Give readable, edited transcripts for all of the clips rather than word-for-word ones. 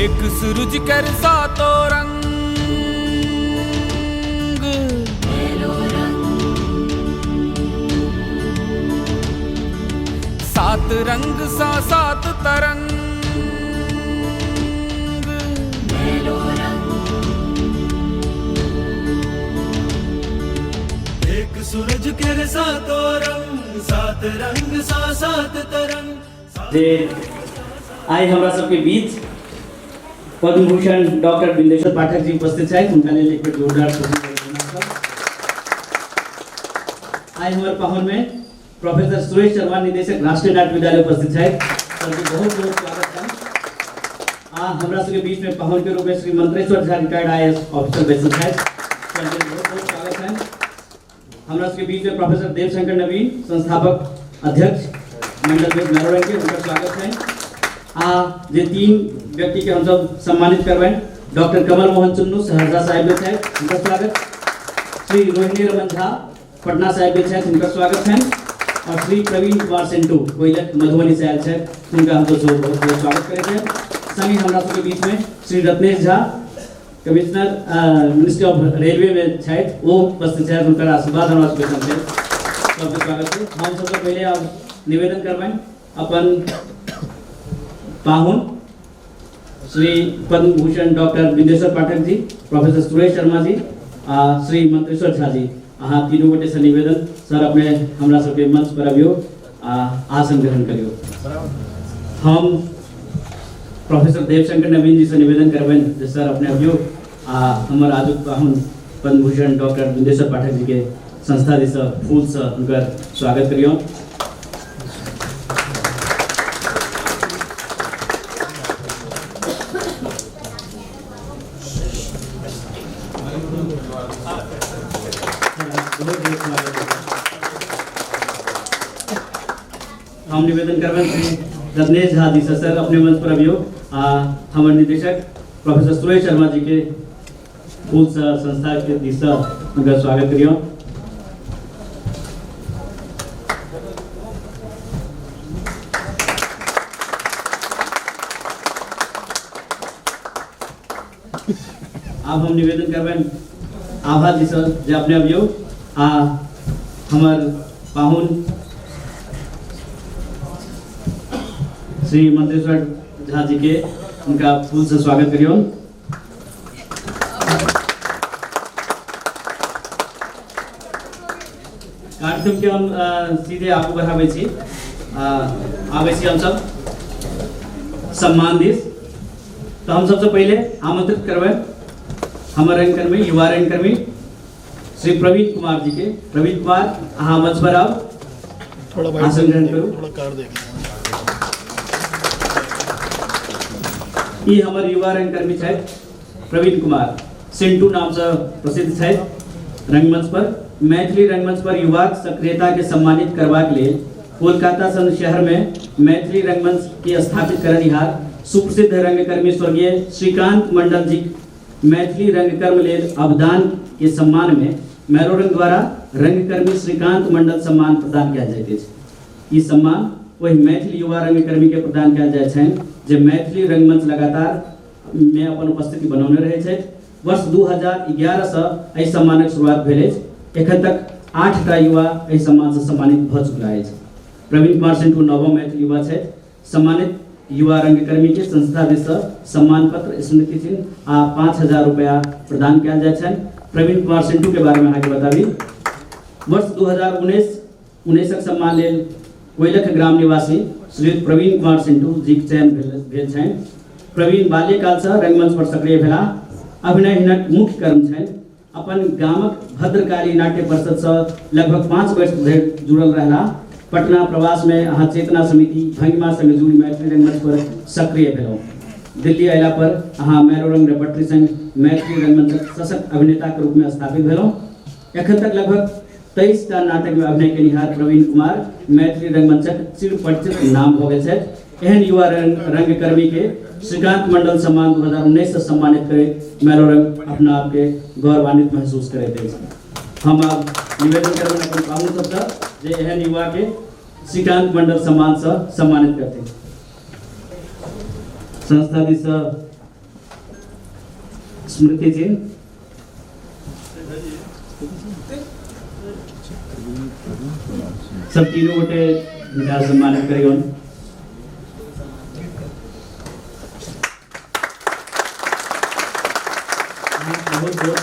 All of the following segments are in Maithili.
एक सूरज कर सातो रंग। सात रंग सा सात तरंग। एक सूरज के सातों रंग, सात रंग सा सात तरंग। जे आइ हमरा सबके बीच पद्मभूषण डॉक्टर बिंदेश्वर पाठक जी उपस्थित छथि, हुनका लेल एक बेर जोरदार शुभकामना। आइ हमर पाहुन में प्रोफेसर सुरेश शर्मा, निदेशक राष्ट्रीय नाट्य विद्यालय उपस्थित छथि, सर के बहुत बहुत स्वागत है। आ हमरा सबके बीच में पाहुन के रूप में Shri Mantreshwar Jha, retired IAS officer बैसल छथि, सर के बहुत बहुत स्वागत है। हमरा सबके बीच में प्रोफेसर देवशंकर नवीन, संस्थापक अध्यक्ष मंडल वेद मैरोरंग के, हुनकर स्वागत है। आ जे तीन व्यक्ति के हमसब सम्मानित करबनि, डॉक्टर कमल मोहन चुन्नू सहरसा साहेब के छथि, हुनकर स्वागत। श्री रोहिणी रमन झा पटना साहेब के छथि, हुनकर स्वागत छनि। और श्री प्रवीण कुमार सेंटू कोइलख मधुबनी से आयल छथि, हुनका हमसब सेहो बहुत बहुत स्वागत करै छियनि। संगे हमरा सबके बीच में Shri Ratnesh Jha, commissioner ministry of railway में छथि, ओ उपस्थित छथि, हुनकर आशीर्वाद हमरा सबके संग छनि, सबके स्वागत छै। हम सबसँ पहिले आब निवेदन करबनि अपन पाहुन श्री पद्मभूषण डॉक्टर बिंदेश्वर पाठक जी, प्रोफेसर सुरेश शर्मा जी आ श्री मंत्रेश्वर झा जी, अहाँ तीनू गोटे से निवेदन, सर अपने हमरा सबके मंच पर अबियौ आ आसन ग्रहण करियौ। हम प्रोफेसर देवशंकर नवीन जी से निवेदन करबनि जे सर अपने अबियौ आ हमर आजुक पाहुन पद्मभूषण डॉक्टर बिंदेश्वर पाठक जी के संस्था दिससँ फूलसँ हुनकर स्वागत करियौ। बहुत बहुत स्वागत है। हम निवेदन करबनि श्री रत्नेश झा जी से, सर अपने मंच पर अबियौ आ हमर निदेशक प्रोफेसर सुरेश शर्मा जी के फूलसँ संस्था के दिससँ हुनकर स्वागत करियौ। आब हम निवेदन करबनि आभा जी से जे अपने अबियौ आ हमर पाहुन श्री मंत्रेश्वर झा जी के उनका फूल से स्वागत करियौ। कार्यक्रम के हम सीधे आगू बढ़ाबै छी, आबै छी हमसब सम्मान दिस। तऽ हम सबसे पहिले आमंत्रित करबै हमर रंगकर्मी, युवा रंगकर्मी श्री प्रवीण कुमार जी के। प्रवीण कुमार, अहाँ मंच पर आउ, थोड़ा भाई आसन ग्रहण करू। थोड़ा कार देख। ई हमर युवा रंगकर्मी छथि प्रवीण कुमार, सिंटू नाम से प्रसिद्ध छथि रंगमंच पर। मैथिली रंगमंच पर युवाक सक्रियता के सम्मानित करबाक लेल कोलकाता सन शहर में मैथिली रंगमंच के स्थापित करनिहार सुप्रसिद्ध रंगकर्मी स्वर्गीय श्रीकांत मंडल जी मैथिली रंगकर्म लेल अवदान के सम्मान में मैलोरंग द्वारा रंगकर्मी श्रीकांत मंडल सम्मान प्रदान कयल जाइत अछि। ई सम्मान ओहि मैथिल युवा रंगकर्मी के प्रदान कयल जाइत छनि जे मैथिली रंगमंच लगातार में अपन उपस्थिति बनौने रहै छथि। वर्ष 2011 सँ एहि सम्मानक शुरुआत भेल अछि। एखन तक 8टा युवा एहि सम्मान सँ सम्मानित भऽ चुकला अछि। प्रवीण कुमार सिन्टू नवम मैथिल युवा छथि। सम्मानित युवा रंगकर्मी के संस्था दिस सँ सम्मान पत्र, स्मृति चिन्ह आ 5000 रुपया प्रदान कयल जाइत छनि। प्रवीण कुमार सिन्टू के बारे में अहाँके बताबी, वर्ष 2019 सम्मान लेल कोइलख ग्राम निवासी श्री प्रवीण कुमार सिन्टू जीक चयन भेल छनि। प्रवीण बाल्यकालसँ रंगमंच पर सक्रिय भेलाह। अभिनय हिनक मुख्य कर्म छनि। अपन गामक भद्रकाली नाट्य परिषदसँ लगभग 5 वर्ष धरि जुड़ल रहलाह। पटना प्रवास में अहाँ चेतना समिति भंगिमा संग जुड़ि मैथिली रंगमंच पर सक्रिय भेलहुँ। दिल्ली अयला पर अहाँ मैलोरंग रेपर्टरी संग मैथिली रंगमंचक सशक्त अभिनेताके रूपमे स्थापित भेलहुँ। एखन तक लगभग 23टा नाटकमे अभिनय केनिहार प्रवीण कुमार मैथिली रंगमंचक चिर परिचित नाम भऽ गेल छथि। एहन युवा रंगकर्मी के श्रीकांत मंडल सम्मान 2019 से सम्मानित करैत मैलोरंग अपना आपके गौरवान्वित महसूस करैत अछि। हम आब निवेदन करबनि अपन पाहुन सबसँ जे एहन युवा के श्रीकांत मंडल सम्मान से सम्मानित करथिन। संस्था दिससँ स्मृति चिन्ह। सब तीनों गोटे हिनका सम्मानित करियौन। बहुत बहुत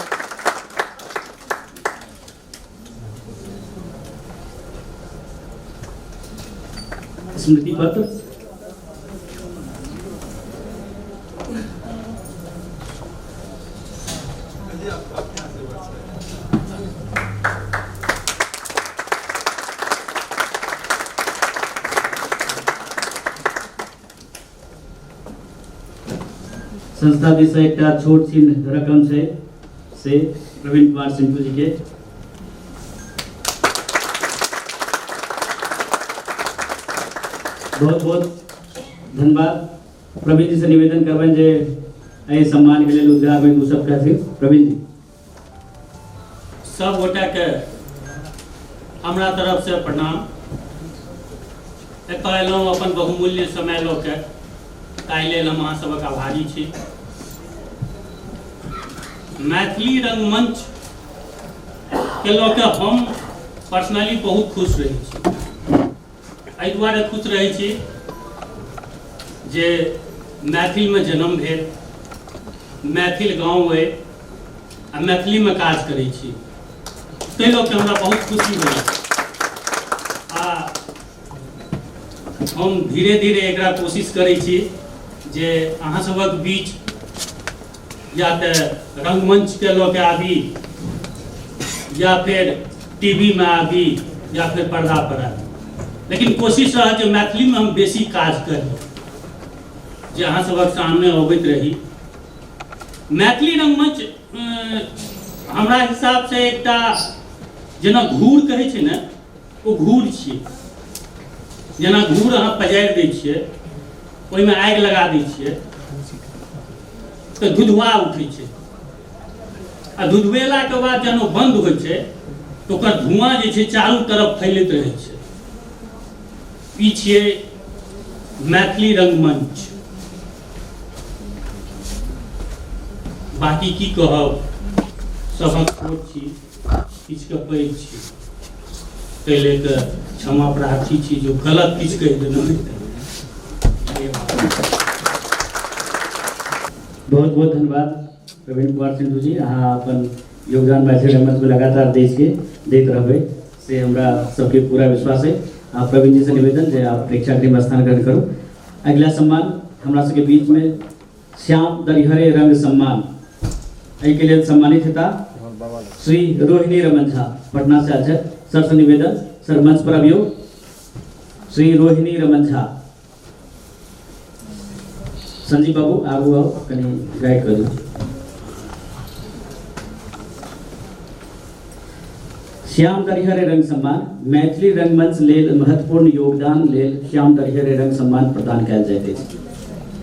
स्मृति पत्र। संस्था दिस एकटा छोट छिन रकम छै से प्रवीण कुमार सिंटू जी के। बहुत बहुत धन्यवाद। प्रवीण जी से निवेदन करबनि जे एहि सम्मान के लेल उद्गार में दू शब्द कहथिन। प्रवीण जी। सब गोटा के हमरा तरफ से प्रणाम। एतऽ एलहुँ अपन बहुमूल्य समय लऽ के, ताहि लेल हम अहाँ सबक आभारी छी। मैथिली रंगमंच के लऽ के हम पर्सनली बहुत खुश रहै छी। एहि दुआरे खुश रहै छी जे मैथिलमे जन्म भेल, मैथिल गाँव अइ आ मैथिलीमे काज करै छी, ताहि लऽ कऽ हमरा बहुत खुशी होइए। आ हम धीरे धीरे एकरा कोशिश करै छी जे अहाँ सभक बीच या तऽ रंगमंचके लऽ कऽ आबी या फेर टीवीमे आबी या फेर पर्दा पर आबी, लेकिन कोशिश रहत जे मैथिलीमे हम बेसी काज करी, जे अहाँ सभक सामने अबैत रही। मैथिली रंगमंच हमरा हिसाबसँ एकटा जेना घूर कहै छै ने, ओ घूर छियै। जेना घूर अहाँ पजारि दै छियै, ओहिमे आगि लगा दै छियै तऽ धुधुआ उठै छै, आ धुधुएलाके बाद जहन ओ बन्द होइ छै तऽ ओकर धुआँ जे छै चारू तरफ फैलैत रहै छै। ई छियै मैथिली रंगमंच। बाकी की कहब, सभक छोट छी, किछुके पैघ छी, ताहि लऽ कऽ क्षमा प्रार्थी छी जो गलत किछु कहि देलहुँ। बहुत बहुत धन्यवाद प्रवीण कुमार सिन्धु जी। अहाँ अपन योगदान मैथिली रंगमंच में लगातार दै छियै, दैत रहबै, से हमरा सबके पूरा विश्वास है। आ प्रवीण जी से निवेदन जे आप प्रेक्षागृह में स्थान ग्रहण करू। अगिला सम्मान हमरा सबके बीच में श्याम दरिहरे रंग सम्मान, एहिके लेल सम्मानित हेता श्री रोहिणी रमन झा, पटना से आयल छथि। सर से निवेदन, सर मंच पर अबियौ। श्री रोहिणी रमन झा। संजीव बाबू आगू आउ, कनि गाइड करू। श्याम दरिहरे रंग सम्मान मैथिली रंगमंच लेल महत्वपूर्ण योगदान लेल श्याम दरिहरे रंग सम्मान प्रदान कयल जाइत अछि।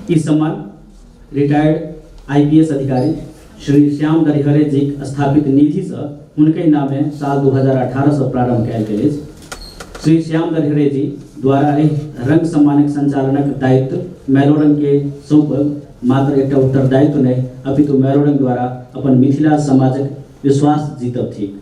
ई सम्मान रिटायर्ड आईपीएस अधिकारी श्री श्याम दरिहरे जीक स्थापित निधिसँ हुनके नामे साल 2018 सँ प्रारंभ कयल गेल अछि। श्री श्याम दरिहरे जी द्वारा एहि रंग सम्मानक संचालनक दायित्व मैलोरंग के सौंपल मात्र एकटा उत्तरदायित्व नहि, अपितु मैलोरंग द्वारा अपन मिथिला समाजक विश्वास जीतब थिक।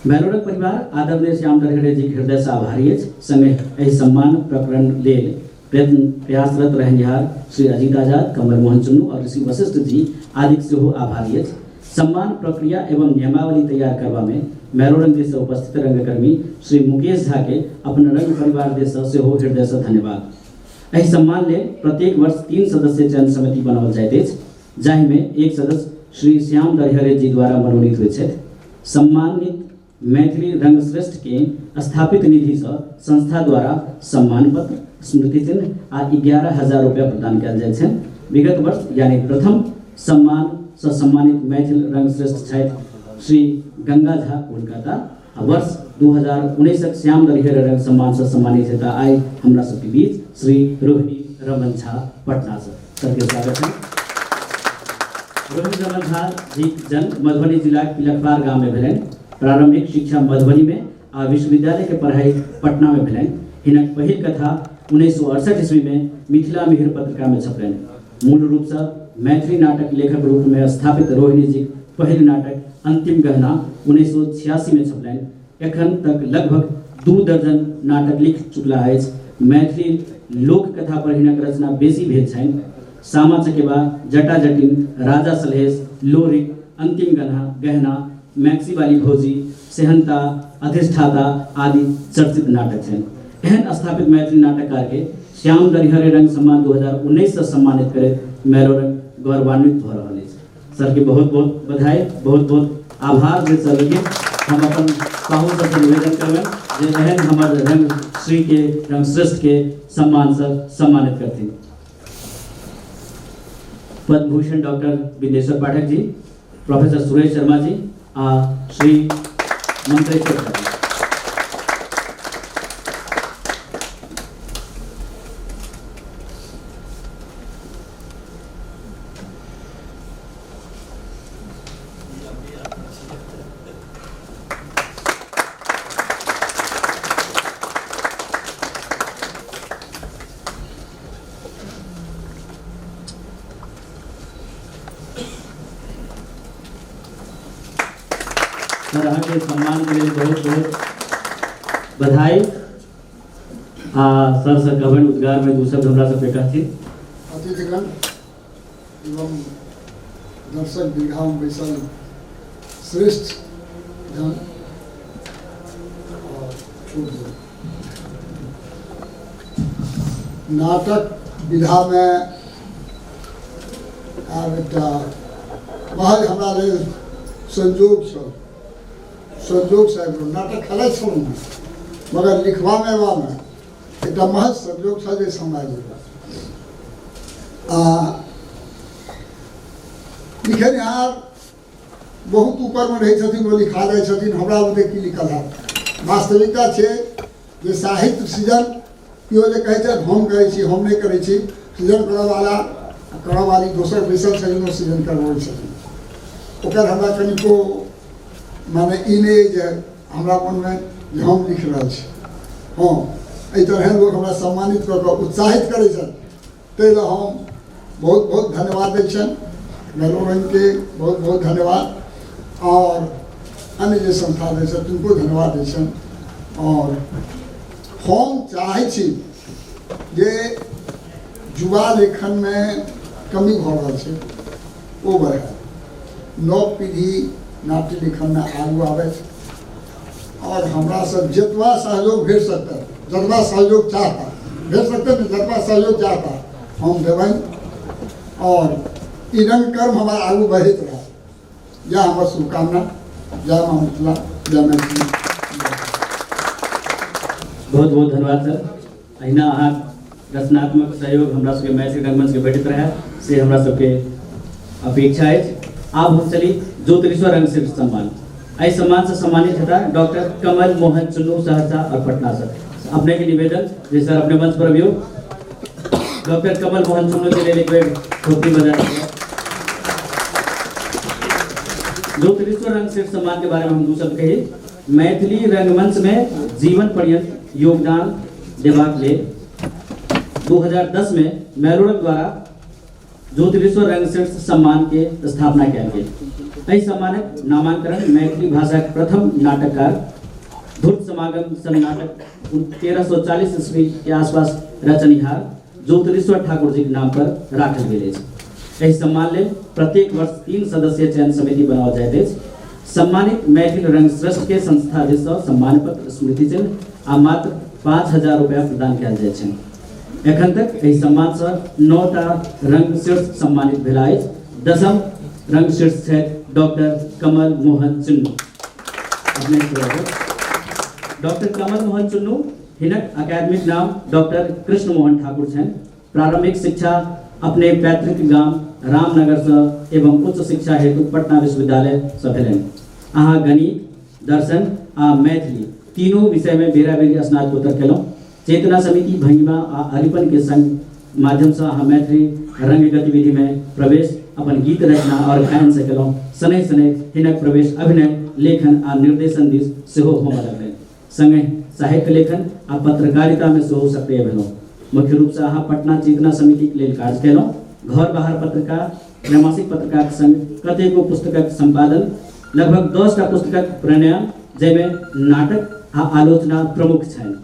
मैलोरंग परिवार आदरणीय श्याम दरिहरे जीक हृदयसँ आभारी अछि। संगे एहि सम्मान प्रकरण लेल प्रयत्न प्रयासरत रहनिहार श्री अजीत आजाद, कमल मोहन चुन्नू और ऋषि वशिष्ठ जी आदिक सेहो आभारी अछि। सम्मान प्रक्रिया एवं नियमावली तैयार करबा में मैलोरंग दिस से उपस्थित रंगकर्मी श्री मुकेश झा के अपन रंग परिवार दिस से सेहो हृदय से धन्यवाद। एहि सम्मान लेल प्रत्येक वर्ष 3 सदस्यीय चयन समिति बनाओल जाइत अछि, जाहिमे एक सदस्य श्री श्याम दरिहरे जी द्वारा मनोनीत होइत छथि। सम्मानित मैथिली रंगश्रेष्ठ के स्थापित निधि सँ संस्था द्वारा सम्मान पत्र, स्मृति चिन्ह आ 11,000 रुपया प्रदान कयल जाइत छनि। विगत वर्ष यानी प्रथम सम्मान सँ सम्मानित मैथिल रंगश्रेष्ठ छथि श्री गंगा झा, कोलकाता, आ वर्ष 2019 श्याम दरिहरे रंग सम्मान सँ सम्मानित हेता आइ हमरा सबके बीच श्री रोहिणी रमन झा, पटना सँ। सबके स्वागत है। रोहिणी रमन झा जी जन्म मधुबनी जिलाक पिलखवार गाम में भेलनि। प्रारंभिक शिक्षा मधुबनी में आ विश्वविद्यालय के पढ़ाई पटना में भेलनि। हिनक पहिल कथा 1968 ईस्वी में मिथिला मिहिर पत्रिका में छपलनि। मूल रूप से मैथिली नाटक लेखक रूप में स्थापित रोहिणी जी पहिल नाटक अंतिम गहना 1986 में छपलनि। एखन तक लगभग 2 दर्जन नाटक लिख चुकला अछि। मैथिली लोक कथा पर हिनक रचना बेसी भेल छनि। सामा चकेबा, जटा जटिन, राजा सलहेश, लोरिक, अंतिम गहना, मैक्सी वाली भौजी, सेहन्ता, अधिष्ठाता आदि चर्चित नाटक छनि। एहन स्थापित मैथिली नाटककार के श्याम दरिहरे रंग सम्मान 2019 से सम्मानित करैत मैलोरंग गौरवान्वित भऽ रहल अछि। सर के बहुत बहुत बधाई, बहुत बहुत आभार जे सर के हम अपन पाहुन सबसँ निवेदन करबनि जे एहन हमर रंग श्री के रंग श्रेष्ठ के सम्मान से सम्मानित करथिन। पद्मभूषण डॉक्टर विंदेश्वर पाठक जी, प्रोफेसर सुरेश शर्मा जी आ श्री मंत्रेश्वर झा जी। सर अहाँके सम्मान के लेल बहुत बहुत बधाई। आ सर से कहबनि उद्गार में दू शब्द हमरा सबके कहथिन। अतिथिगण एवं दर्शक दीर्घा में बैसल श्रेष्ठ जन और छोट जन, नाटक विधा में आब एकटा महज हमरा लेल संजोग छल, संजोग से आबि गेलहुँ। नाटक खेलाइत छलहुँ हेँ, मगर लिखबामे अयबामे एकटा महज संजोग छल जे हम आबि गेलहुँ। आ लिखनिहार बहुत ऊपरमे रहै छथिन, ओ लिखा जाइ छथिन, हमरा बुते की लिखल हैत। वास्तविकता छै जे साहित्य सृजन केओ जे कहै छथि हम करै छी, हम नहि करै छी। सृजन करऽवाला करऽवाली दोसर बैसल छथिन, ओ सृजन करबै छथिन। ओकर हमरा कनिको माने ई नहि अइ जे हमरा मनमे जे हम लिख रहल छी। हँ, एहि तरहे लोक हमरा सम्मानित कऽ कऽ उत्साहित करै छथि, ताहि लए हम बहुत बहुत धन्यवाद दै छियनि। मैलोरंगके बहुत बहुत धन्यवाद और अन्य जे संस्था दै छथि तिनको धन्यवाद दै छियनि। और हम चाहै छी जे युवा लेखनमे कमी भऽ रहल छै ओ बढ़य, नव पीढ़ी नाट्य लेखनमे आगू आबै और हमरा सब जतबा सहयोग भेट सकतै, जतबा सहयोग चाहता भेट सकतै ने, जतबा सहयोग चाहता हम देबनि और ई रंगकर्म हमारा आगू बढ़ैत रहत। यह हमर शुभकामना। जय माँ मिथिला, जय मैथिली। बहुत बहुत धन्यवाद सर। अहिना अहाँ रचनात्मक सहयोग हमरा सबके मैथिली रंगमंच के भेटैत रहै से हमरा सबके अपेक्षा अछि। आब हम चली ज्योतिरीश्वर रंग शिल्प सम्मान। एहि सम्मान से सम्मानित हेता डॉक्टर कमल मोहन चुन्नू, सहरसा और पटना सर। अपने के निवेदन जे सर अपने मंच पर अबियौ। डॉक्टर कमल मोहन चुन्नू के लेल एक बेर थोपड़ी बजा दियौ। ज्योतिरीश्वर रंग शिल्प सम्मान के बारे में हम दू शब्द कही। मैथिली रंगमंच में जीवन पर्यंत योगदान देबाक लेल 2010 में मैलोरंग द्वारा ज्योतिरीश्वर रंगश्रेष्ठ सम्मान के स्थापना कयल गेल। एहि सम्मानक नामांकन मैथिली भाषाक प्रथम नाटककार धूर्त समागम सन नाटक 1340 ईस्वी के आसपास रचनिहार ज्योतिरीश्वर ठाकुर जी के नाम पर राखल गेल अछि। एहि सम्मान लेल प्रत्येक वर्ष 3 सदस्यीय चयन समिति बनाओल जाइत अछि। सम्मानित मैथिल रंगश्रेष्ठ के संस्था दिससँ सम्मान पत्र, स्मृति चिन्ह आ मात्र 5000 रुपया प्रदान कयल जाइत छनि। एखन तक एहि सम्मानसँ 9टा रंगश्रेष्ठ सम्मानित भेला अछि। 10म रंगश्रेष्ठ छथि डॉक्टर कमल मोहन चुन्नू। अपने डॉक्टर कमल मोहन चुन्नू हिनक अकादमिक नाम डॉक्टर कृष्ण मोहन ठाकुर छनि। प्रारंभिक शिक्षा अपने पैतृक गाम रामनगर से एवं उच्च शिक्षा हेतु पटना विश्वविद्यालय से भेलनि। अहाँ गणित, दर्शन आ मैथिली तीनों विषय में बेरा बेरी स्नातकोत्तर केलहुँ। चेतना समिति भंगिमा आ अरिपन के संग माध्यम से अहाँ मैथिली रंग गतिविधि में प्रवेश अपन गीत रचना और गायन से केलहुँ। शनैः शनैः हिनक प्रवेश अभिनय, लेखन आ निर्देशन दिस सेहो होमय लगलनि। संगहि साहित्य लेखन आ पत्रकारिता में सेहो सक्रिय भेलहुँ। मुख्य रूप से अहाँ पटना चेतना समिति के लेल कार्य केलहुँ। घर बाहर पत्रिका, त्रैमासिक पत्रिकाक संग कतेको पुस्तकक सम्पादन, लगभग 10टा पुस्तकक प्रणयन, जाहिमे नाटक आ आलोचना प्रमुख छनि।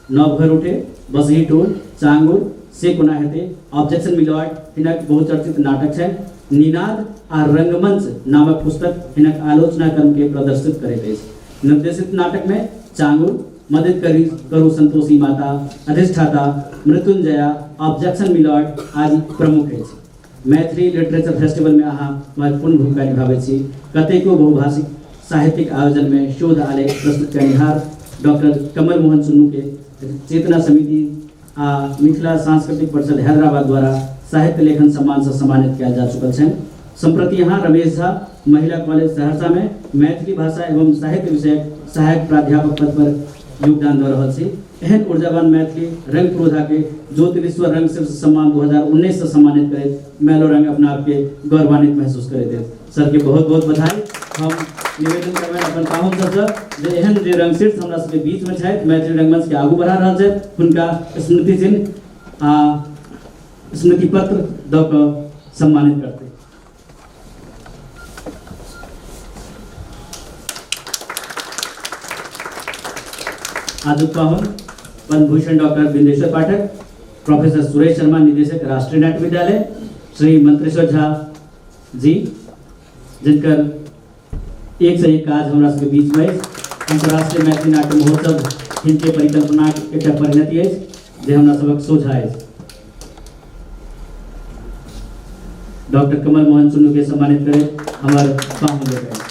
नव घर उठे, बसही टोल, चांगुर, से कोना हेतै, ऑब्जेक्शन मिलॉर्ड हिनक बहुचर्चित नाटक छनि। निनाद आ रंगमंच नामक पुस्तक हिनक आलोचना कर्म के प्रदर्शित करैत अछि। निर्देशित नाटक में चांगुर, मदद करी करू संतोषी माता, अधिष्ठाता, मृत्युंजया, ऑब्जेक्शन मिलॉर्ड आदि प्रमुख अछि। मैथिली लिटरेचर फेस्टिवल में अहाँ महत्वपूर्ण भूमिका निभाबै छी। कतेको बहुभाषिक साहित्यिक आयोजन में शोध आलेख प्रस्तुत कयनिहार डॉक्टर कमल मोहन चुन्नू के चेतना समिति आ मिथिला सांस्कृतिक परिषद हैदराबाद द्वारा साहित्य लेखन सम्मान से सम्मानित कयल जा चुकल छनि। सम्प्रति यहाँ रमेश झा महिला कॉलेज सहरसा में मैथिली भाषा एवं साहित्य विषयक सहायक प्राध्यापक पद पर योगदान दऽ रहल छी। एहन ऊर्जावान मैथिली रंग पुरोधा के ज्योतिरीश्वर रंग शीर्ष सम्मान 2019 से सम्मानित करैत मैलोरंग अपना आपके गौरवान्वित महसूस करैत अछि। सर के बहुत बहुत बधाई। हम निवेदन करबनि अपन पाहुन सबसँ जे एहन जे रंग शीर्ष हमरा सबके बीचमे छथि, मैथिली रंगमंच के आगू बढ़ा रहल छथि, हुनका स्मृति चिन्ह आ स्मृति पत्र दऽ कऽ सम्मानित करतै। आजुक पाहुन पद्मभूषण डॉक्टर बिंदेश्वर पाठक, प्रोफेसर सुरेश शर्मा निदेशक राष्ट्रीय नाट्य विद्यालय, श्री मंत्रेश्वर झा जी, जिनकर एक से एक काज हमरा सबके बीच में अछि। अंतर्राष्ट्रीय मैथिली नाट्य महोत्सव हिनके परिकल्पनाक एकटा परिणति अछि जे हमरा सबक सोझा अछि। डॉक्टर कमल मोहन चुन्नू के सम्मानित करैत हमर पाहुन लोकनि।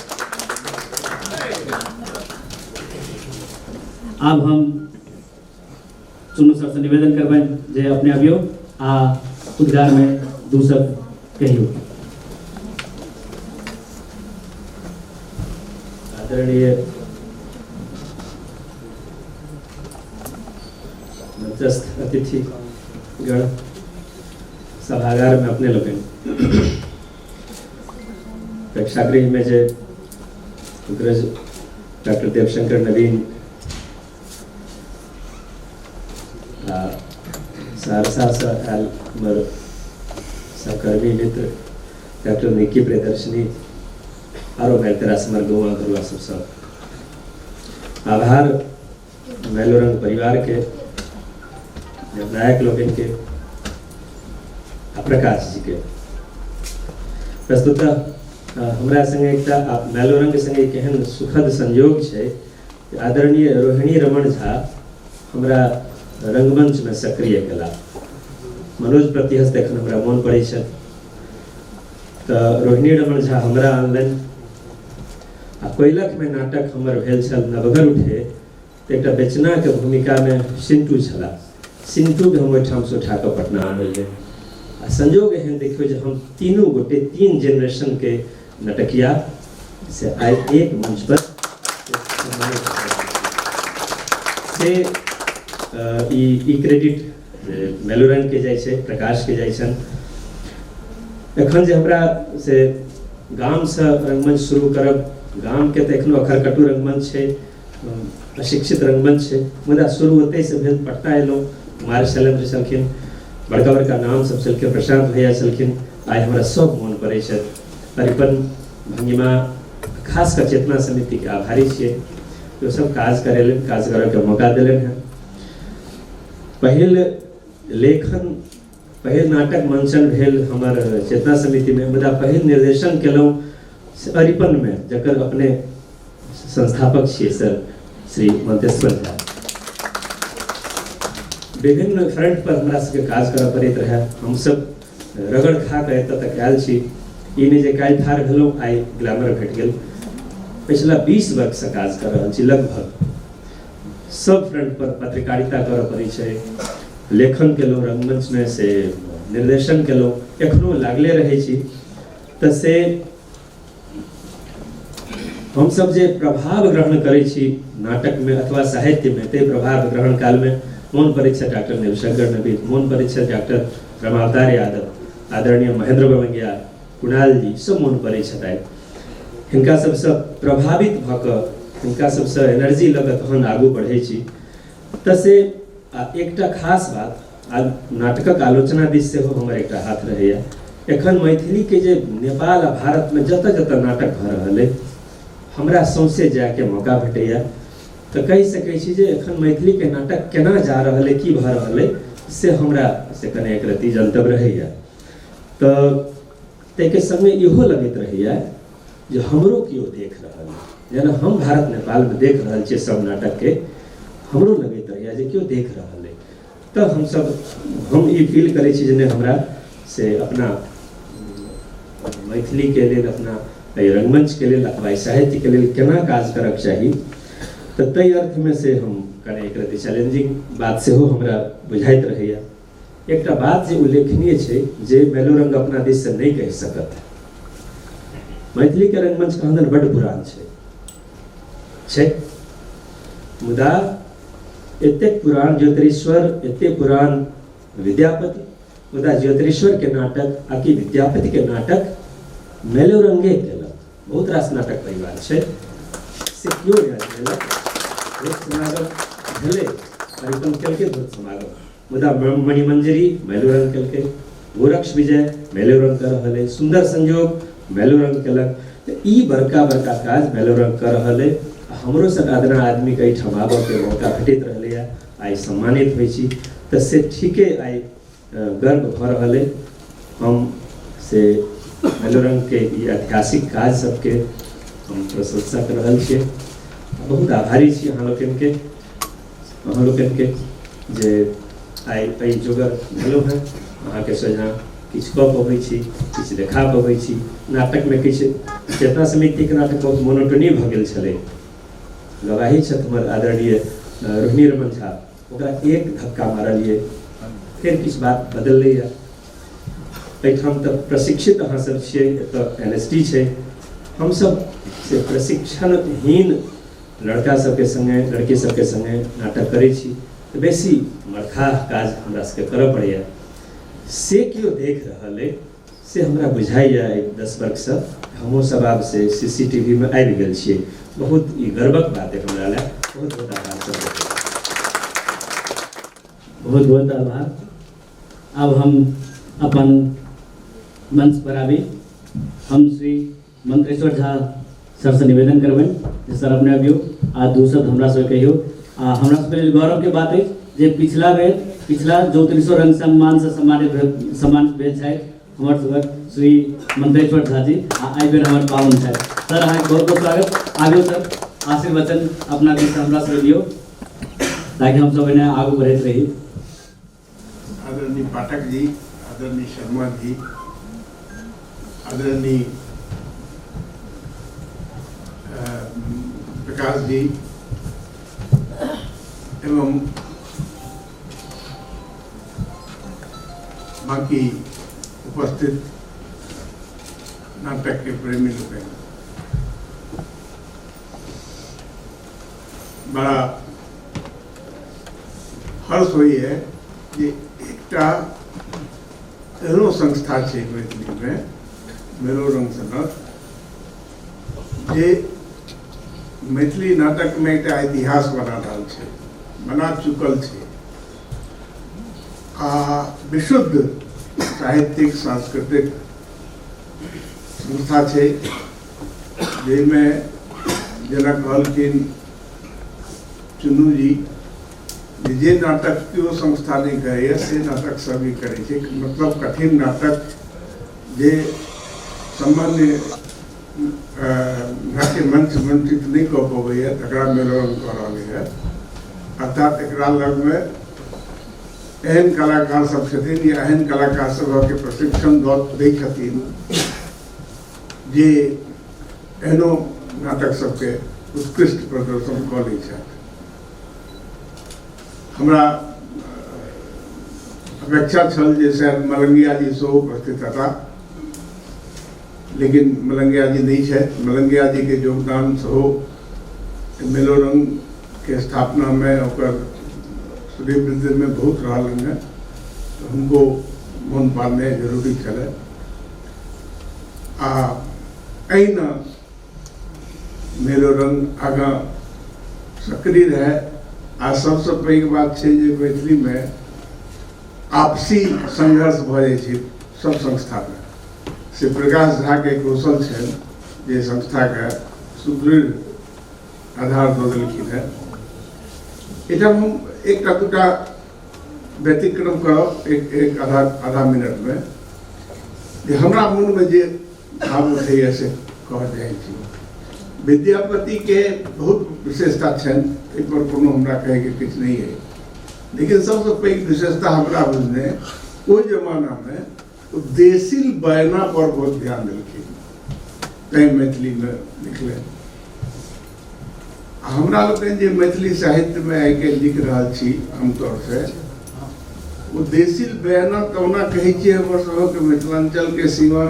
आब हम चुन्नू सर से निवेदन करबनि जे अपने अबियौ आ उद्गार में दू शब्द कहियौ। आदरणीय मंचस्थ अतिथि गण, सभागार में अपने लोगन, प्रेक्षागृह में जे अग्रज डॉक्टर देवशंकर नवीन आ सहरसासँ आयल हमर सहकर्मी मित्र डॉक्टर निक्की प्रियदर्शिनी, आरो मारिते रास हमर गौआ घरुआ सब सब आभार मैलोरंग परिवारके, निर्णायक लोकनिके आ प्रकाश जीके। वस्तुतः हमरा संगे एकटा मैलोरंग संगे केहन सुखद संयोग छै, आदरणीय रोहिणी रमण झा हमरा रंगमंचमे सक्रिय कयला। मनोज प्रतिहस्त एखन हमरा मोन पड़ै छथि, तऽ रोहिणी रमण झा हमरा आनलनि आ कोइलखमे नाटक हमर भेल छल नवघर उठे, तऽ एकटा बेचनाके भूमिकामे सिंटू छलाह। सिंटूके हम ओहिठामसँ उठा कऽ पटना आनलियै आ संयोग एहन देखियौ जे हम तीनू गोटे तीन जेनरेशनके नटकिया से आइ एक मंच पर से ई क्रेडिट मैलोरंग के जाइ छै, प्रकाश के जाइ छनि। एखन जे हमरा से गामसँ रंगमंच शुरू करब, गामके तऽ एखनो अखरकटू रंगमंच छै, अशिक्षित रंगमंच छै, मुदा शुरू ओतहिसँ भेल। पटना एलहुँ, कुमार शैलेन्द्र छलखिन, बड़का बड़का नाम सब छलखिन, प्रशांत भैया छलखिन, आइ हमरा सब मोन पड़ै छथि। अरिपन भंगिमा खास कऽ चेतना समितिके आभारी छियै, ओ सब काज करेलनि, काज करऽके मौका देलनि हेँ। पहिल लेखन, पहिल नाटक मंचन भेल हमर चेतना समितिमे, मुदा पहिल निर्देशन केलहुँ से अरिपनमे, जकर अपने संस्थापक छियै सर श्री मंतेश्वर झा। विभिन्न फ्रंट पर हमरा सबके काज करऽ पड़ैत रहए। हमसब रगड़ खा कऽ एतऽ तक आयल छी। ई नहि जे काल्हि ठाढ़ भेलहुँ आइ ग्लैमर भेट गेल। पछिला 20 वर्षसँ काज कऽ रहल छी। लगभग सब फ्रंट पर पत्रकारिता करऽ पड़ै छै, लेखन केलहुँ रंगमंचमे, से निर्देशन केलहुँ, एखनो लागले रहै छी। तऽ से हमसब जे प्रभाव ग्रहण करै छी नाटकमे अथवा साहित्यमे, ताहि प्रभाव ग्रहण कालमे मोन पड़ै छै डॉक्टर नवशंकर नवीन, मोन पड़ै छै डॉक्टर रमावतार यादव, आदरणीय महेंद्र बमंगिया, कुणाल जी, सब मोन पड़ै छथि। आइ हिनका सबसँ प्रभावित भऽ कऽ, हिनका सबसँ एनर्जी लऽ कऽ तहन आगू बढ़ै छी। तऽ से एकटा खास बात नाटकक आलोचना दिस सेहो हमर एकटा हाथ रहैए। एखन मैथिलीके जे नेपाल आ भारतमे जतऽ जतऽ नाटक भऽ रहल अइ हमरा सौंसे जायके मौका भेटैए, तऽ कहि सकै छी जे एखन मैथिलीके नाटक केना जा रहल अइ, की भऽ रहल अइ, से हमरा से कने एक रत्ती जनतब रहैए। तऽ ताहिके सङ्गे इहो लगैत रहैए जे हमरो केओ देख रहल अइ, जेना हम भारत नेपालमे देख रहल छियै सब नाटकके, हमरो लगैत रहैए जे केओ देख रहल अइ। तऽ हमसब हम ई फील करै छी जे नहि हमरा से अपना मैथिलीके लेल, अपना एहि रङ्गमञ्चके लेल अथवा एहि साहित्यके लेल केना काज करक चाही, तऽ ताहि अर्थमे से हम कने एक रत्ती चैलेंजिंग बात सेहो हमरा बुझाइत रहैए। एकटा बात जे उल्लेखनीय छै जे मैलोरंग अपना दिससँ नहि कहि सकत, मैथिलीके रङ्गमञ्च कहाँदन बड्ड पुरान छै छै, मुदा एतेक पुरान ज्योतिरीश्वर, एतेक पुरान विद्यापति, मुदा ज्योतिरीश्वर के नाटक आ कि विद्यापति के नाटक मैलोरंगे केलक। बहुत रास नाटक परिवार छै से केओ नहि केलक। धूर्त समागम भेलै, अरिपन केलकै धूर्त समागम, मुदा मणिमंजरी मैलोरंग केलकै, गोरक्ष विजय मैलोरंग कऽ रहल अइ, सुन्दर संजोग मैलोरंग केलक। तऽ ई बड़का बड़का काज मैलोरंग कऽ रहल अइ। हमरो सन अदना आदमीके एहिठाम आबऽके मौका भेटैत रहलैए, आइ सम्मानित होइ छी, तऽ से ठीके आइ गर्व भऽ रहल अइ। हम से मैलोरंगके ई ऐतिहासिक काज सबके हम प्रशंसा कऽ रहल छियै, बहुत आभारी छी अहाँ लोकनिके जे आइ एहि जोगर भेलहुँ हेँ, अहाँके सोझाँ किछु कऽ पबै छी, किछु देखा पबै छी। नाटकमे किछु चेतना समितिके नाटक बहुत मोनोटोनी भऽ गेल छलै, गवाही छथि हमर आदरणीय रोहिणी रमन झा, ओकरा एक धक्का मारलियै, फेर किछु बात बदललैए। एहिठाम तऽ प्रशिक्षित अहाँ सब छियै, एतऽ NST छै, हमसब से प्रशिक्षणहीन लड़का सबके सङ्गे लड़की सबके सङ्गे नाटक करै छी, तऽ बेसी मरखाह काज हमरा सबके करऽ पड़ैए। से केओ देख रहल अइ से हमरा बुझाइए। एहि 10 वर्षसँ हमहूँ सब आब से CCTV मे आबि गेल छियै, बहुत ई गर्वक बात अइ हमरा लए। बहुत बहुत आभार सबके। बहुत बहुत आभार। अब हम अपन मंच पर आबी, हम श्री मंत्रेश्वर झा सर से निवेदन करबनि जे सर अपने अबियौ आ दू शब्द हमरा सबके कहियौ। आ हमरा सबके लेल गौरवके बात अछि जे पिछला बेर पिछला ज्योतिरीश्वर रंग सम्मान से सम्मानित भेल छथि हमर सबक श्री मंत्रेश्वर झा जी, आ एहि बेर हमर पाहुन छथि। सर अहाँके बहुत बहुत स्वागत। आबियौ सर, आशीर्वचन अपना दिस हमरा सबके दियौ ताकि हम सब एना आगू बढ़ैत रही। आदरणीय पाठक जी, आदरणीय शर्मा जी, आदरणीय प्रकाश जी एवं बाकी उपस्थित नाटक के प्रेमी लोग, बड़ा हर्ष होइए जे एकटा एहनो संस्था छै मैथिलीमे मैलोरंग सनक, जे मैथिली नाटकमे एकटा इतिहास बना रहल छै, बना चुकल छै, आ विशुद्ध साहित्यिक सांस्कृतिक संस्था छै, जाहिमे जेना कहलखिन चुन्नू जी जे नाटक केओ संस्था नहि करैए से नाटक सब ई करै छै, मतलब कठिन नाटक जे सामान्य नाट्य मंच मंचित नहि कऽ पबैए तकरा मेलरन कऽ रहलैए। अर्थात एकरा लगमे एहन कलाकार सब छथिन या एहन कलाकार सबके प्रशिक्षण दऽ दै छथिन जे एहनो नाटक सबके उत्कृष्ट प्रदर्शन कऽ लै छथि। हमरा अपेक्षा छल जे शायद मलंगिया जी सेहो उपस्थित हेता, लेकिन मलंगिया जी नहि छथि। मलंगिया जी के योगदान सेहो मैलोरंग के स्थापना में ओकर श्रीवृद्धि में बहुत रहल हैं, तो हुनको मोन पाड़नाइ जरूरी छलै। आ एहिना मैलोरंग आगाँ सक्रिय रहै। आ सबसँ पैघ बात छै जे मैथिलीमे आपसी संघर्ष भऽ जाइ छै सब संस्थामे। से प्रकाश झाके कौशल छनि जे संस्थाके सुदृढ़ आधार दऽ देलखिन हेँ। एहिठाम हम एकटा दूटा व्यतिक्रम करब एक एक आधा आधा मिनटमे, जे हमरा मोनमे जे भाव उठैए से कहऽ चाहै छी। विद्यापतिके बहुत विशेषता छनि, एहिपर कोनो हमरा कहैके किछु नहि अइ, लेकिन सबसँ पैघ विशेषता हमरा बुझने ओहि जमानामे ओ देसिल बयना पर बहुत ध्यान देलखिन, तैँ मैथिलीमे लिखलनि। हमरा लोकनि जे मैथिली साहित्यमे आइ काल्हि लिख रहल छी आमतौरसँ, ओ देसिल बयाना तऽ ओना कहै छियै हमर सभक मिथिलाञ्चलके सीमा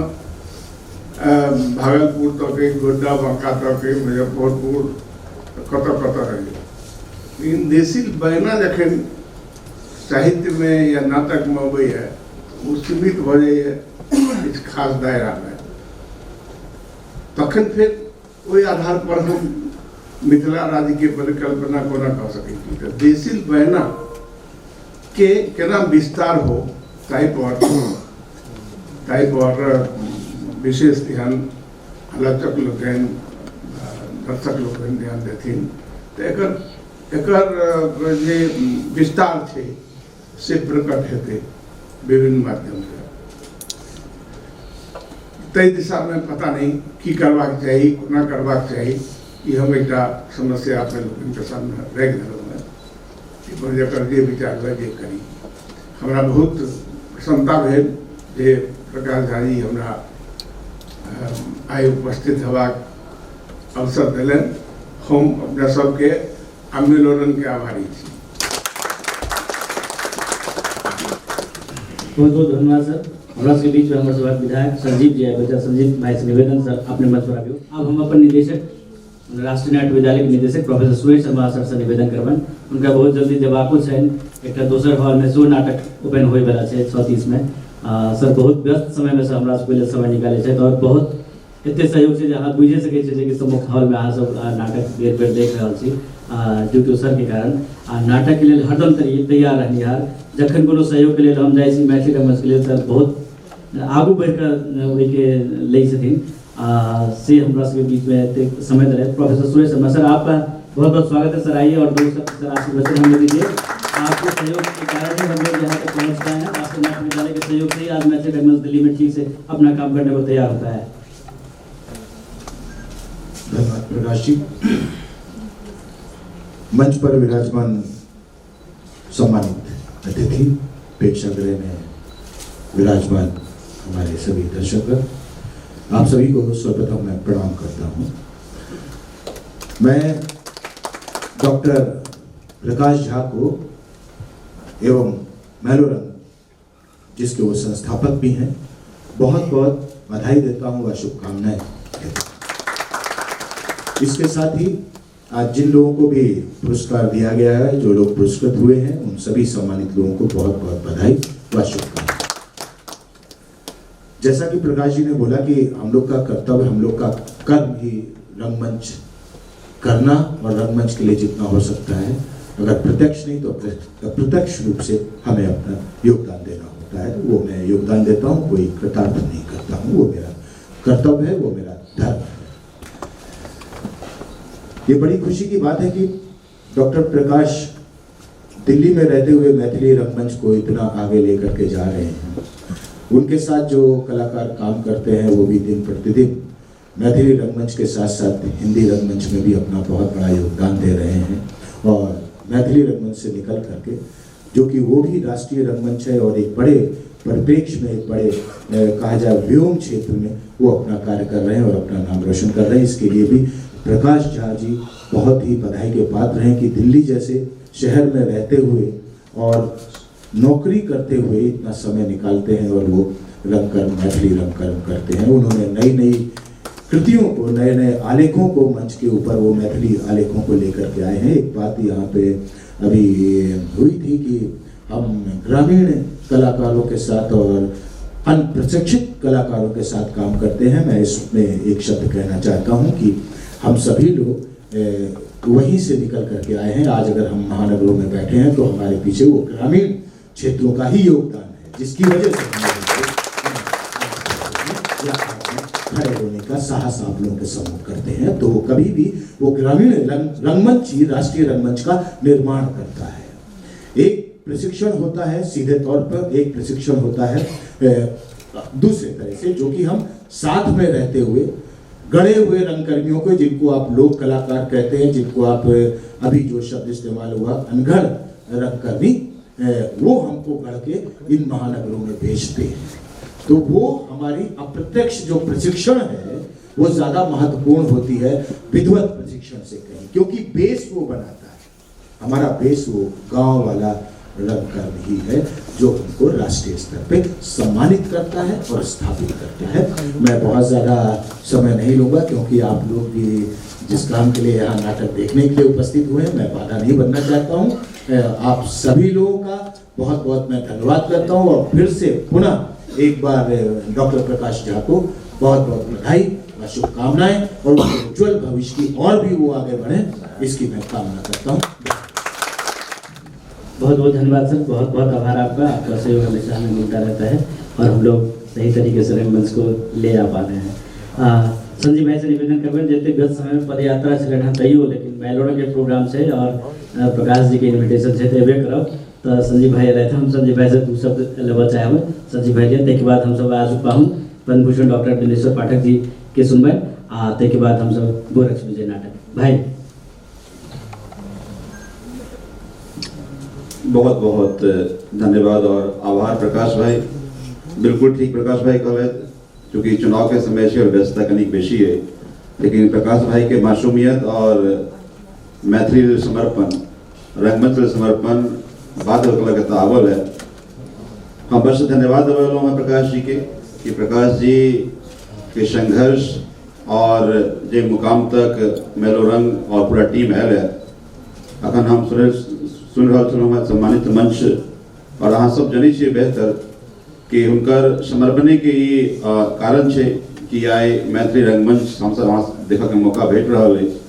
भागलपुर तक अइ, गोड्डा बांका तक अइ, मुजफ्फरपुर कतऽ कतऽ रहै, लेकिन देसिल बयाना जखन साहित्यमे या नाटकमे अबैए ओ सीमित भऽ जाइए किछु खास दायरामे। तखन फेर ओहि आधार पर हम मिथिला राज्यके परिकल्पना कोना कऽ सकै छी? तऽ देसिल बयना के केना विस्तार हो ताहि पर विशेष ध्यान आलोचक लोकनि, दर्शक लोकनि ध्यान देथिन तऽ एकर एकर जे विस्तार छै से प्रकट हेतै विभिन्न माध्यमसँ। ताहि दिशामे पता नहि की करबाक चाही, कोना करबाक चाही, ई हम एकटा समस्या अपने लोकनिके सामने राखि देलहुँ हेँ। एहिपर जकर जे विचार हुए जे करी। हमरा बहुत प्रसन्नता भेल जे प्रकाश झा जी हमरा आइ उपस्थित हेबाक अवसर देलनि। हम अपना सबके आ मैलोरंगके आभारी छी। बहुत बहुत धन्यवाद सर। हमरा सबके बीच में हमर सभक विधायक संजीव जी आबि गेल। संजीव भाई से निवेदन सर अपने मंच पर आबियौ। आब हम अपन निदेशक राष्ट्रीय नाट्य विद्यालय के निदेशक प्रोफेसर सुरेश शर्मा सर से निवेदन करबनि। हुनका बहुत जल्दी जेबाको छनि, एकटा दोसर हॉल में सेहो नाटक ओपन होइवला छै 6:30 में। सर बहुत व्यस्त समय में से हमरा सबके लेल समय निकालै छथि और बहुत एते सहयोग छै जे अहाँ बुझि सकै छियै जे सम्मुख हॉल में अहाँ सब नाटक बेर बेर देख रहल छी ड्यू टू सर के कारण। आ नाटक के लेल हरदम तैयार रहनिहार, जखन कोनो सहयोग के लेल हम जाइ छी मैथिली रंगमंच के लेल सर बहुत आगू बढ़ि कऽ ओहिके लै छथिन, से हमरा सबके बीच में एते समय देलथि। प्रोफेसर सुरेश शर्मा सर, आपका बहुत बहुत स्वागत है सर। आइए और दो शब्द सर आशीर्वचन हमें दीजिए। आपके सहयोग के कारण ही हम लोग यहाँ तक पहुँच पाए हैं। राष्ट्रीय नाट्य विद्यालय के सहयोग से ही आज मैथिली रंगमंच दिल्ली में ठीक से अपना काम करने को तैयार होता है। धन्यवाद प्रकाश जी। मंच पर विराजमान सम्मानित अतिथि, प्रेक्षागृह में विराजमान हमारे सभी दर्शकगण, आप सभी को सर्वप्रथम मैं प्रणाम करता हूं। मैं डॉक्टर प्रकाश झा को एवं मैलोरंग, जिसके वो संस्थापक भी हैं, बहुत बहुत बधाई देता हूं व शुभकामनाएं देता हूं। इसके साथ ही आज जिन लोगों को भी पुरस्कार दिया गया है, जो लोग पुरस्कृत हुए हैं, उन सभी सम्मानित लोगों को बहुत बहुत बधाई व शुभकामनाएं। जैसा कि प्रकाश जी ने बोला कि हम लोग का कर्तव्य, हम लोग का कर्म ही रंगमंच करना और रंगमंच के लिए जितना हो सकता है, अगर प्रत्यक्ष नहीं तो अप्रत्यक्ष रूप से हमें अपना योगदान देना होता है। वो मैं योगदान देता हूँ, कोई कृतार्थ नहीं करता हूँ, वो मेरा कर्तव्य है, वो मेरा धर्म है। ये बड़ी खुशी की बात है कि डॉक्टर प्रकाश दिल्ली में रहते हुए मैथिली रंगमंच को इतना आगे लेकर के जा रहे हैं। उनके साथ जो कलाकार काम करते हैं वो भी दिन प्रतिदिन मैथिली रंगमंच के साथ साथ हिंदी रंगमंच में भी अपना बहुत बड़ा योगदान दे रहे हैं। और मैथिली रंगमंच से निकल करके, जो कि वो भी राष्ट्रीय रंगमंच है और एक बड़े परिप्रेक्ष्य में, एक बड़े कहा जाए व्योम क्षेत्र में वो अपना कार्य कर रहे हैं और अपना नाम रोशन कर रहे हैं। इसके लिए भी प्रकाश झा जी बहुत ही बधाई के पात्र हैं कि दिल्ली जैसे शहर में रहते हुए और नौकरी करते हुए इतना समय निकालते हैं और वो रंगकर्म, मैथिली रंगकर्म करते हैं। उन्होंने नई नई कृतियों को, नए नए आलेखों को मंच के ऊपर वो मैथिली आलेखों को लेकर के आए हैं। एक बात यहाँ पे अभी हुई थी कि हम ग्रामीण कलाकारों के साथ और अनप्रशिक्षित कलाकारों के साथ काम करते हैं। मैं इसमें एक शब्द कहना चाहता हूँ कि हम सभी लोग वहीं से निकल करके आए हैं। आज अगर हम महानगरों में बैठे हैं तो हमारे पीछे वो ग्रामीण क्षेत्रों का ही योगदान है, जिसकी वजह से हम लोगों को या खड़े होने का साहस आप लोगों के सम्मुख करते हैं। तो वो कभी भी वो ग्रामीण रंगमंच ही राष्ट्रीय रंगमंच का निर्माण करता है। एक प्रशिक्षण होता है सीधे तौर पर, एक प्रशिक्षण होता है दूसरे तरह से, जो कि हम साथ में रहते हुए गढ़े हुए रंगकर्मियों को, जिनको आप लोक कलाकार कहते हैं, जिनको आप अभी जो शब्द इस्तेमाल हुआ अनगढ़ रंगकर्मी, वो हमको गढ़ के इन महानगरों में भेजते हैं। तो वो हमारी अप्रत्यक्ष जो प्रशिक्षण है वो ज़्यादा महत्वपूर्ण होती है विधिवत प्रशिक्षण से कहीं, क्योंकि बेस वो बनाता है। हमारा बेस वो गांव वाला रंगकर्म ही है जो हमको राष्ट्रीय स्तर पे सम्मानित करता है और स्थापित करता है। मैं बहुत ज़्यादा समय नहीं लूँगा, क्योंकि आप लोग भी जिस काम के लिए यहाँ नाटक देखने के लिए उपस्थित हुए हैं, मैं बाधा नहीं बनना चाहता हूँ। आप सभी लोगों का बहुत बहुत मैं धन्यवाद करता हूँ और फिर से पुनः एक बार डॉक्टर प्रकाश झा को बहुत बहुत बधाई और शुभकामनाएं, और उनके उज्जवल भविष्य की और भी वो आगे बढ़े, इसकी मैं कामना करता हूँ। बहुत बहुत धन्यवाद सर, बहुत बहुत आभार आपका। आपका सहयोग हमेशा हमें मिलता रहता है और हम लोग सही तरीके से रंगमंच को ले आ पा रहे हैं। संजीव भाई से निवेदन करबनि जते व्यस्त समय में पदयात्रा छलनि हँ तैयो, लेकिन मैलोरंग के प्रोग्राम छै और प्रकाश जी के इन्विटेशन छै तऽ एबे करब। तऽ संजीव भाई एलथि, हम संजीव भाई से दू शब्द लेबऽ चाहबै। संजीव भाई के ताहिके बाद हमसब आजू पाहुन पद्मभूषण डॉक्टर दिनेश्वर पाठक जी के सुनबनि आ ताहिके बाद हमसब गोरक्ष विजय नाटक। भाई बहुत बहुत धन्यवाद और आभार प्रकाश भाई। बिल्कुल ठीक प्रकाश भाई कहले, चूँकि चुनाव के समय से व्यस्तता कनिक बेसी है, लेकिन प्रकाश भाई के मासूमियत और मैथिली समर्पण, रंगमंच समर्पण बात के आवल है। हम बस धन्यवाद देवे हैं प्रकाश जी के कि प्रकाश जी के संघर्ष और जे मुकाम तक मैलोरंग और पूरा टीम आयल है। अखन हम सुन रहल छलहुँ हँ सम्मानित मंच और अहाँ सब जनै छियै बेहतर कि हुनकर समर्पणे के ई कारण छै कि आइ मैथिली रंगमंच हमसब अहाँ देखऽ के मौका भेट रहल अछि।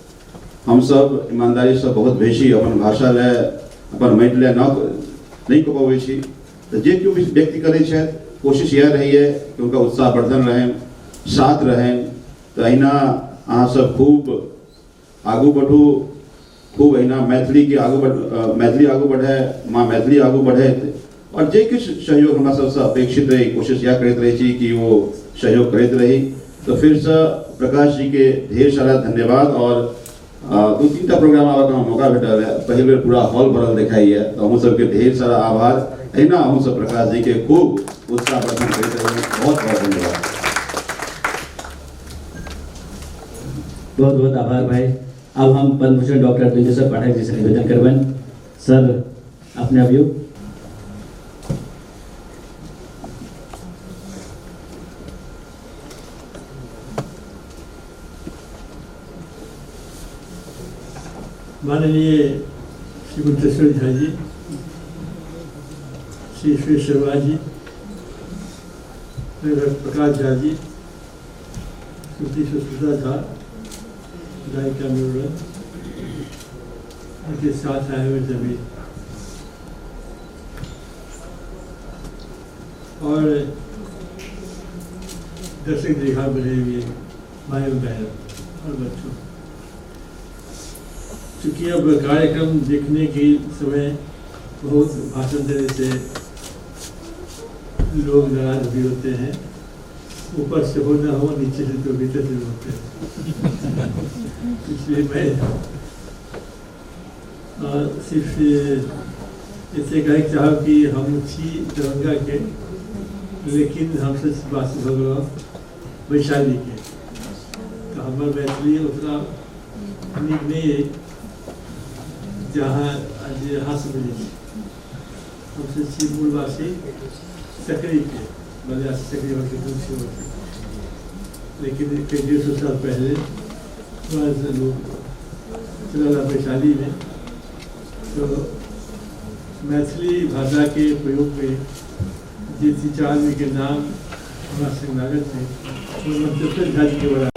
हमसब ईमानदारी से बहुत बेसी अपन भाषा लए अपन माटि लए नहि कऽ पबै छी, तऽ जे केओ भी व्यक्ति करै छथि कोशिश इएह रहैए कि हुनका उत्साहवर्धन रहनि, साथ रहनि। तऽ अहिना अहाँ सब खूब आगू बढ़ू, खूब अहिना मैथिली के आगू बढ़, मैथिली आगू बढ़े, माँ मैथिली आगू बढ़े और जे किछु सहयोग हमरा सबसँ अपेक्षित रही कोशिश इएह करैत रहै छी कि वो सहयोग करैत रही। तो फिरसँ प्रकाश जी के ढेर सारा धन्यवाद। और दू तीन टा प्रोग्राम आबऽके हमरा मौका भेटल है, पहिल बेर पूरा हॉल भरल देखाइए, तऽ अहूँ सबके ढेर सारा आभार। अहिना अहूँ सब प्रकाश जी के खूब उत्साहवर्धन करैत रही। बहुत बहुत धन्यवाद। बहुत बहुत आभार भाई। अब हम पद्मभूषण डॉक्टर बिंदेश्वर पाठक जी से निवेदन करबनि, सर अपने अभियो। माननीय श्री गुप्तेश्वर झा जी, श्री श्री शर्मा जी, प्रकाश झा जी, श्रीमती सुस्मिता झा गायिका मैलोरंग, उनके साथ आए हुए सभी और दर्शक दीर्घा बने हुए भाइयों बहनों और बच्चों, चूँकि अब कार्यक्रम देखने के समय बहुत भाषण देने से लोग नाराज भी होते हैं, ऊपर से हो ना हो नीचे से तो भीतर से होते हैं। इसलिए मैं सिर्फ इसे कहे चाहब कि हम छी दरभंगा के, लेकिन हमसे बात भऽ गेलहुँ वैशाली के, तो हमर मैथिली उतना नीक नहीं है जहाँ जे अहाँ सब बुझै छी। हमसे छी मूलवासी सकरी के, बलिया से सकरी होके दूर से होके, लेकिन कई 150 साल पहले वहाँ से लोग चला रहा वैशाली में। तो मैथिली भाषा के प्रयोग में जे तीन चार आदमी के नाम हमरा संग लागल छै, ओहिमे मंत्रेश्वर झा जी के बड़ा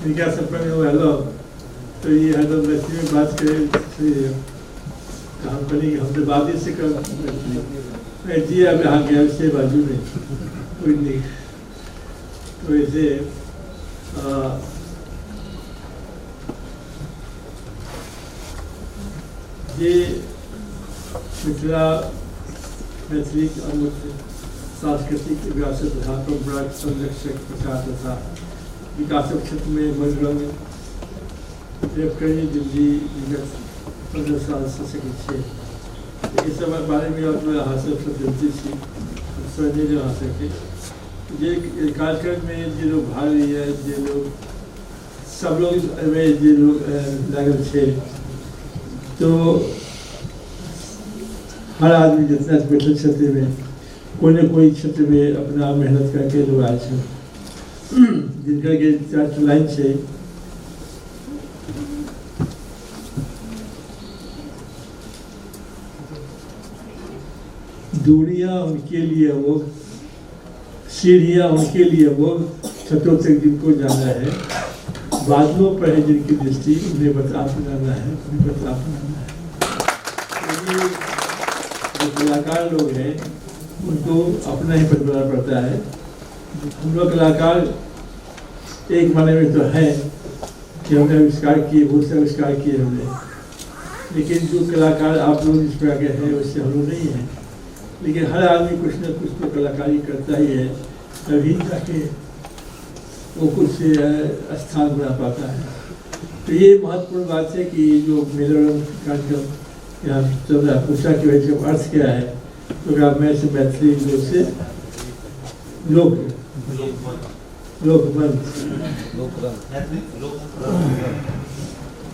इनका संपर्क में आयल तो ये हरदम मैथिली में बात करे। तऽ हम कहलियै कि हम तऽ बादे से करब मैथिली। जी आब अहाँके आयल से बाजू नहि कोइ नहि। तो ऐसे जे मिथिला मैथिलीक अमूर्त सांस्कृतिक विरासत तथा परम्पराक संरक्षक, प्रचार तथा विकासक क्षेत्रमे मैलोरंग दिल्ली विगत 15 सालसँ सकैत छियै। एहि सब बारेमे अहाँ सब जनते छी, समझ अहाँ सबके जे कार्यक्रममे जे लोग भाग लैए, जे लोग सब लोग एहिमे जे लोग लागल छै, तो हर आदमी जितना बैठल क्षेत्रमे कोई न कोई क्षेत्रमे अपना मेहनत करके लोग आयल छै। जिनकर के चार लाइन छै, दूरियां उनके लिए वो, सीढ़ियां उनके लिए वो, छतों तक जिनको जाना है, बादलों पर है जिनकी दृष्टि, उन्हें बस अपनाना है, उन्हें बस अपनाना है। तो ये जो कलाकार लोग हैं उनको अपना ही बनाना पड़ता है। हम लोग कलाकार एक माने में तो हैं कि हमने आविष्कार किए, बहुत से आविष्कार किए हमने, लेकिन जो कलाकार आप लोग जिस प्रकार के हैं उससे हम लोग नहीं हैं। लेकिन हर आदमी कुछ न कुछ तो कलाकारी करता ही है, तभी जाके वो कुछ स्थान बना पाता है। तो ये महत्वपूर्ण बात है कि जो मैलोरंग कार्यक्रम यहाँ चल रहा है, पूछा कि भाई इसका अर्थ क्या है, तो कहा मैं से मैथिली लोक से लोक लोकमंच,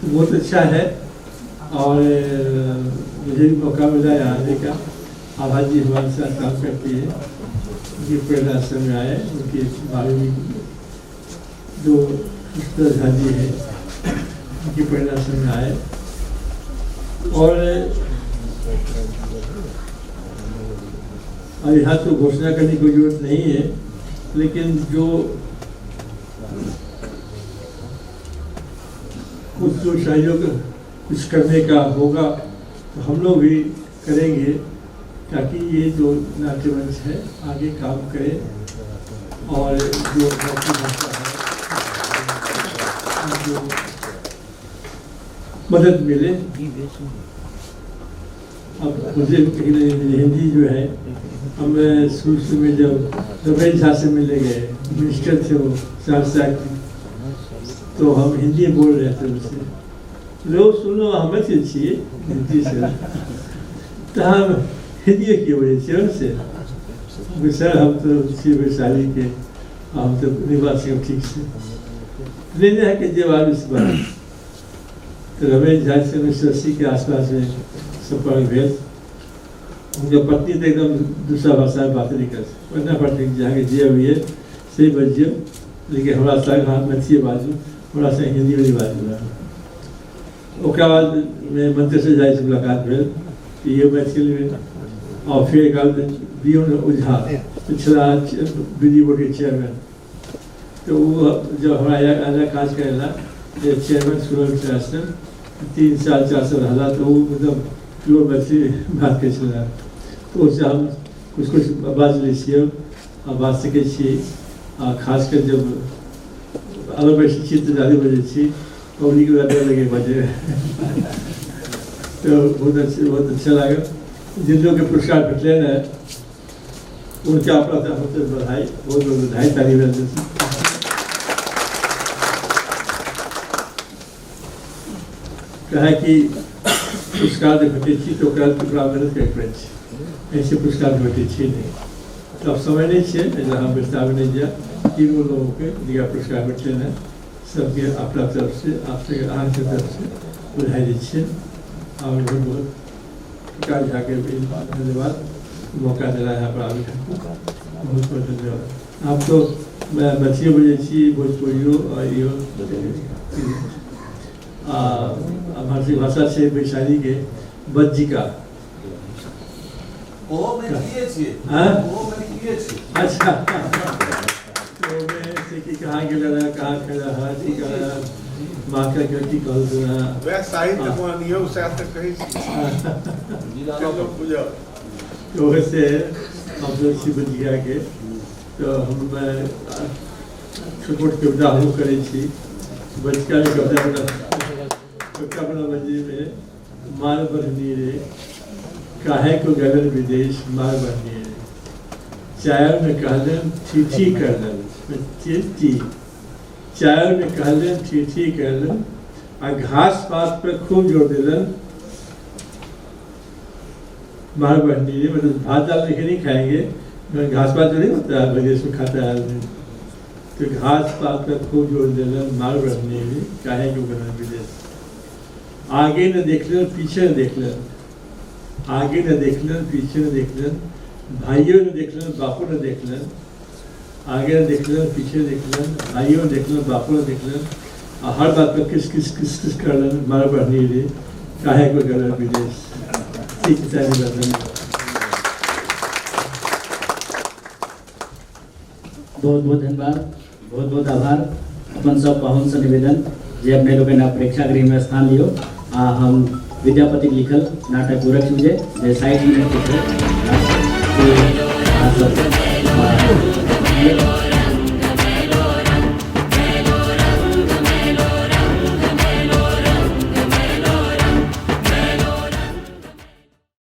तो बहुत अच्छा है। और मुझे भी मौका मिला यहाँ आने का। आभा जी हमारे साथ काम करती है, उनकी प्रेरणा से में आए, उनके बारे में जो कृष्ण झा जी हैं उनकी प्रेरणा से में आए। और यहाँ तो घोषणा करने की जरूरत नहीं है, लेकिन जो कुछ जो सहयोग कुछ करने का होगा तो हम लोग भी करेंगे, ताकि ये जो नाट्य मंच है आगे काम करे और जो भाषा है जो मदद मिले। अब मुझे हिंदी जो है, हम शुरू शुरू में जब रमेश झा से मिले गए, मिनिस्टर थे वो सहरसा के, तो हम हिंदी बोल रहे थे उनसे, लोग सुनो हमें से चाहिए हिंदी से, तो हम हिंदी की वजह से उनसे सर हम तो वैशाली के, हम तो निवासी ठीक से लेने है कि जवाब इस बार। तो रमेश झा से 1980 के आसपास में संपर्क भेल। उनका पत्नी तो एकदम दूसरा भाषा में बात नहीं कर सकते, वरना पत्नी जाके जे अभी है सही बजियो, लेकिन हमारा संग हाँ मैथिली बाजू, हमारा संग हिंदी में बाजू। ओकरा बाद में मंत्री से जाइ से मुलाकात भेल ये मैथिली में, और फिर एक बी ओझा पिछला बिजली बोर्ड के चेयरमैन, तो वो जब हमारा आजा काज करेला चेयरमैन सुरल आश्रम 3 साल 4 साल रहला, तो वो मतलब प्योर मैथिली बात करै छलै, तो ओहिसँ हम कुछ कुछ बाजि लै छियै आ बाजि सकै छियै। आ खास कर जब अलग बैसै छियै तऽ ज्यादे बजै छी, पब्लिक डर लगे बजे, तो बहुत अच्छा लागल। जिन लोग के पुरस्कार भेटलै ने उनके अपना तरफ से बधाई, बहुत बहुत बधाई, ताली बजाते से। कहे कि पुरस्कार जे भेटै छी तऽ ओकरा ओकरा मेहनत करय पड़ै छै, ऐसे पुरस्कार भेटै छै नहि। तो अब समय नहीं है, ऐसा हम विस्तार में नहीं जाए। तीनों लोगों के जिनका पुरस्कार भेटलै ने सबके अपना तरफ से, आपसे अहाँके तरफ से बधाई दै छियै। और बहुत बहुत प्रकाश झा के भी धन्यवाद, मौका दिला यहाँ पर आबि हमको, बहुत बहुत धन्यवाद। आप तो मैथिली बजै छी, भोजपुरियो और इहो हमारी भाषा छै वैशाली के बज्जिका। हाँ? अच्छा, तो मैं से कि कहाँ गेल रहा, कहाँ खेला है, की कहाँ माँ के की कहलखिन हँ। वएह साहित्य मानियौ, सएह तऽ कहै छी, बुझल। तऽ ओहिसँ हमसब छी बजियाके। तऽ हम छोट मोट कविता हमहूँ करै छी। बचिकाके कविता बना, कविता बना बजीमे मार बढ़नी रे काहे को गलन विदेश, मार बढ़नी रे चाय में कहलन छी छी करलन ची, चाय में कहलन छी छी करलन आ घास पात पर खूब जोर दिलन। मार बढ़नी रे मतलब भात दाल लेके नहीं खाएंगे, घास पात जो नहीं होता है विदेश में खाता है आदमी, तो घास पात पर खूब जोर दिलन, मार बढ़नी रे काहे को गलन विदेश। आगे न देख लेन पीछे न देख लेन, आगे न देख लेन पीछे न देख लेन, भाइयों ने देख लेन बापू ने देख लेन, आगे न देख लेन पीछे देख लेन, भाइयों ने देख लेन बापू ने देख लेन, आ हर बात पर किस किस किस किस कर लेन, मार बढ़नी रे काहे को गलन विदेश। ठीक है, धन्यवाद। बहुत बहुत धन्यवाद, बहुत बहुत आभार। अपन सब पाहुन से निवेदन जे अपने लोग प्रेक्षागृह में स्थान लियो। आ हम विद्यापति लिखल नाटक गोरक्ष विजय जे 60 मिनट के छै, से अहाँ सब